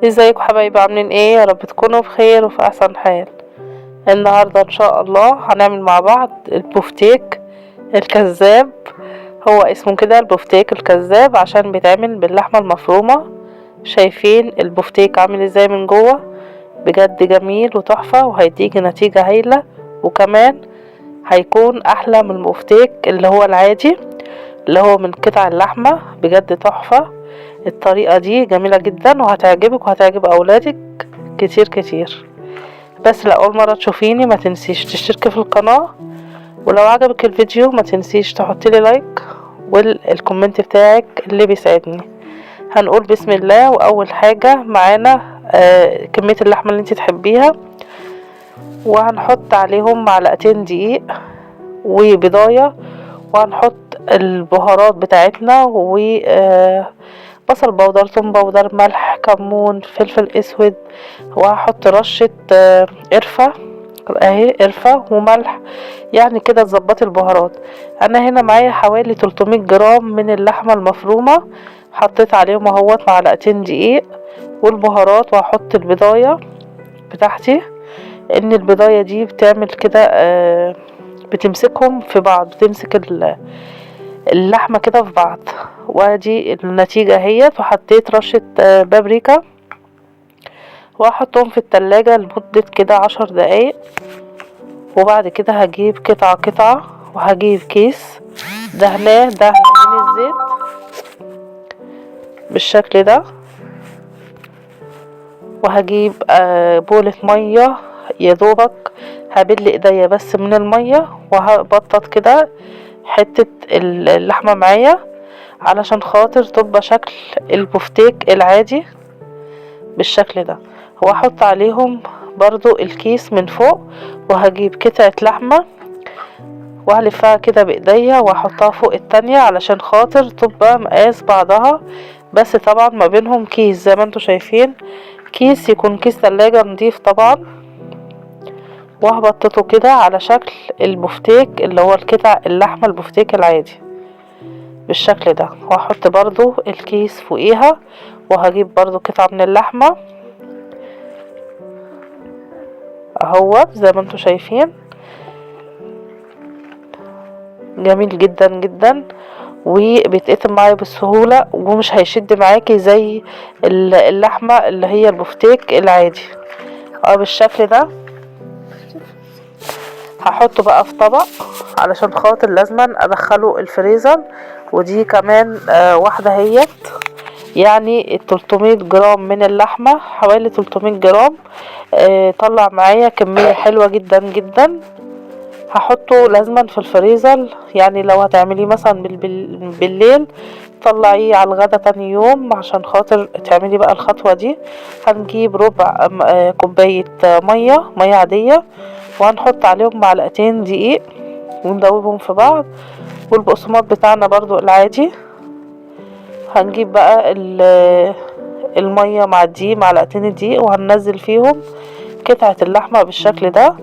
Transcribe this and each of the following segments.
ازيكم حبايبي؟ عاملين ايه؟ يا رب تكونوا بخير وفي احسن حال. النهارده ان شاء الله هنعمل مع بعض البوفتيك الكذاب. هو اسمه كده البوفتيك الكذاب عشان بيتعمل باللحمه المفرومه. شايفين البوفتيك عامل ازاي من جوه؟ بجد جميل وتحفه، وهيديكي نتيجة هايلة، وكمان هيكون احلى من البوفتيك اللي هو العادي اللي هو من قطع اللحمة. بجد تحفة الطريقة دي، جميلة جدا وهتعجبك وهتعجب اولادك كتير كتير. بس لو اول مرة تشوفيني ما تنسيش تشتركي في القناة، ولو عجبك الفيديو ما تنسيش تحطي لي like وال comment بتاعك اللي بيساعدني. هنقول بسم الله. واول حاجة معانا كمية اللحمة اللي انتي تحبيها، وهنحط عليهم معلقتين دقيق وبضايه، وهنحط البهارات بتاعتنا و بصل بودر، توم بودر، ملح، كمون، فلفل اسود، وهحط رشة قرفة اهي، قرفة وملح، يعني كده تظبطي البهارات. انا هنا معايا حوالي 300 جرام من اللحمة المفرومة، حطيت عليهم اهوت معلقتين دقيق والبهارات، وهحط البضاية بتاعتي. ان البضاية دي بتعمل كده بتمسكهم في بعض، بتمسك اللحمة كده في بعض، وادي النتيجة اهيت. وحطيت رشة بابريكا، وهحطهم في التلاجة لمدة كده 10 دقايق. وبعد كده هجيب قطعة قطعة، وهجيب كيس دهناه دهن من الزيت بالشكل ده، وهجيب بولة مية يا دوبك هبل ايديا بس من المية، وهبطط كده حتة اللحمة معايا علشان خاطر تبقى شكل البفتيك العادي بالشكل ده. واحط عليهم برضو الكيس من فوق، وهجيب قطعة لحمة وهلفها كده بايديا واحطها فوق التانية علشان خاطر تبقى مقاس بعضها، بس طبعا ما بينهم كيس زي ما انتوا شايفين، كيس يكون كيس تلاجة نضيف طبعا. وهبططه كده على شكل البفتيك اللي هو القطع اللحمة البفتيك العادي بالشكل ده. وهحط برضو الكيس فوقيها، وهجيب برضو قطعة من اللحمة اهو زي ما انتوا شايفين، جميل جدا جدا، وبيتقطم معايا بالسهولة، ومش هيشد معاكي زي اللحمة اللي هي البفتيك العادي بالشكل ده. هحطه بقى في طبق علشان خاطر لازما ادخله الفريزر. ودي كمان واحدة هيت، يعني 300 جرام من اللحمة، حوالي 300 جرام، طلع معايا كمية حلوة جدا جدا. هحطه لازما في الفريزر، يعني لو هتعمليه مثلا بالليل طلعيه على الغدا تاني يوم عشان خاطر تعملي بقى الخطوة دي. هنجيب ربع كوباية مية عادية، وهنحط عليهم معلقتين دقيق وندوبهم في بعض، والبقسماط بتاعنا برضو العادي. هنجيب بقى المية مع الدقيق، معلقتين الدقيق، وهننزل فيهم قطعة اللحمة بالشكل ده.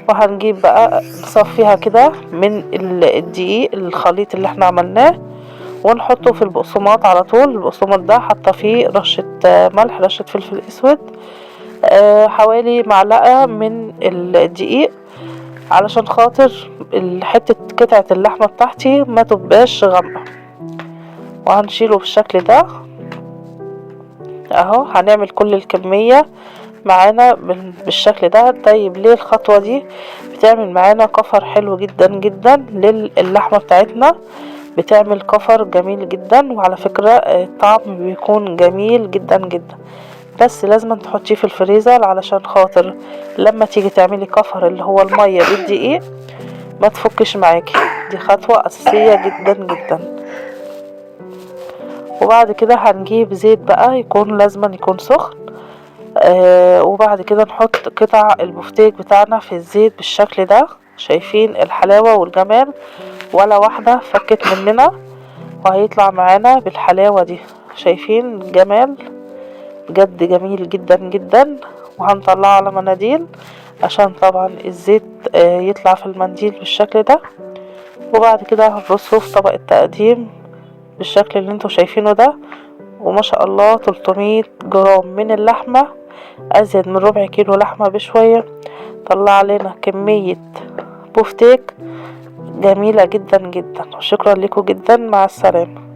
وهنجيب بقى نصفيها كده من الدقيق الخليط اللي احنا عملناه، ونحطه في البقسماط على طول. البقسماط ده حاطه فيه رشة ملح، رشة فلفل اسود، حوالي معلقة من الدقيق علشان خاطر حتة قطعة اللحمة بتاعتي ما تبقاش غامقة. وهنشيله بالشكل ده اهو. هنعمل كل الكمية معانا بالشكل ده. طيب ليه الخطوة دي؟ بتعمل معانا كفر حلو جدا جدا للحمة بتاعتنا، بتعمل كفر جميل جدا، وعلى فكرة الطعم بيكون جميل جدا جدا. بس لازم تحطيه في الفريزر علشان خاطر لما تيجي تعملي كفر اللي هو المية بالدقيق ما تفكش معاكي. دي خطوة اساسية جدا جدا. وبعد كده هنجيب زيت بقى، يكون لازم يكون سخن، وبعد كده نحط قطع البفتيك بتاعنا في الزيت بالشكل ده. شايفين الحلاوة والجمال؟ ولا واحدة فكت مننا، وهيطلع معانا بالحلاوة دي. شايفين الجمال؟ بجد جميل جدا جدا. وهنطلعه على مناديل عشان طبعا الزيت يطلع في المنديل بالشكل ده. وبعد كده هنرصه في طبق التقديم بالشكل اللي انتوا شايفينه ده. وما شاء الله 300 جرام من اللحمة، ازيد من ربع كيلو لحمة بشوية. طلع لنا كمية بوفتيك جميلة جدا جدا. شكرا لكم جدا، مع السلامة.